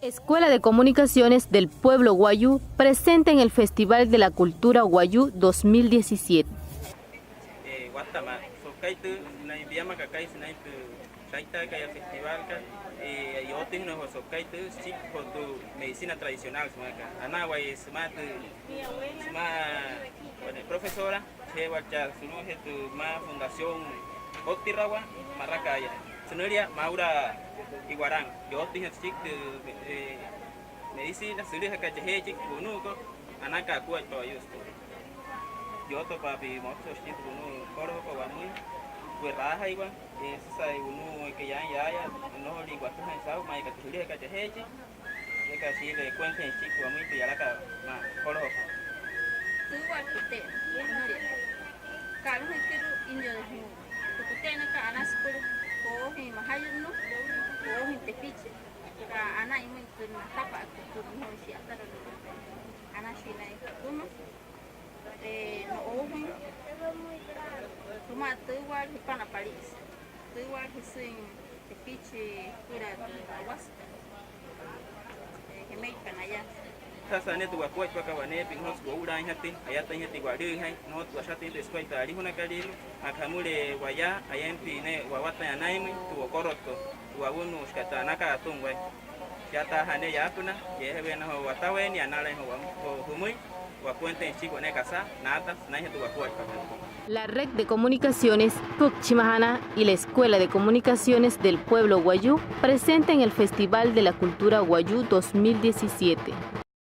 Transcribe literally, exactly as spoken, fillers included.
Escuela de Comunicaciones del Pueblo Wayuu presenta en el Festival de la Cultura Wayuu dos mil diecisiete. Eh, wattamaa, so'uka'i tü, sünain piama kakai sünain tü, shaitaakai yaa festivalkat, eh, yootüinjana joo so'uka'i tü, süchiki joo tü medicina tradicional sümaakat. Anaa waya sümaa tü, sümaa, wane profesora, cheje'ewal chaa sulu'ujee tü maa Fundación Otirawaa, ma'raka'aya sünülia Maura Iguarán, yootüinjatü süchiki tü, eh, medicina sülüjakat chajeechiki tü wunu'ukot, anakaja akuaippa wayuu sütüma. Yootopaapia motso'o süchiki tü wunu'u kolojokat wamüin, we'raajaiwa, eh, süsa'aya wunu'u eekai yaain yaaya, nnojolüin watüjaain saa'u, maa aka tü sülüjakat chajeechiki, eekai shii'iree kuentajeein süchiki wamüin tü yalakat maa kolojokat. Tüüwa'ale tü te'e, sünülia. Ka'lujüin kero'u indio de Jun. Tü te'enakat anasü süpüla joojüin Majayünnuu, joojüin Tepichi, aka anain müin tü natapa'akat tü, nnojolüin shi'yataralu'u. Anashii naya sütüma. Eh, no'oojüin sümaa tüüwa'ale jüpana pali'isa. Tüüwa'ale jüsüin Tepichi süpüla tü awasükat. Eh, jeme'ika naya. Sasa ne'e tü wakuaippakat waneepia, nnojotsü woo'ulaainjatüin, ayatüinjatüin walü'üjain, nnojotsü washatüinjatüin sükuaippa tü alijunakaliirua, aka jamüle waya, ayempia ne'e wawatain anainmüin tü wokorotkot, tü wawunuushikat, tü anakaja atüma waya. Shiataajaa ne'e yaapünaa, yeejeweena joo wataweenia, analain joo wa-, joo jümüin, wakuentain süchiki wane kasa naata sünainjee tü wakuaippakat. La Red de Comunicaciones Pütchimajanaa y la Escuela de Comunicaciones del Pueblo Wayuu presentan el Festival de la Cultura Wayuu dos mil diecisiete.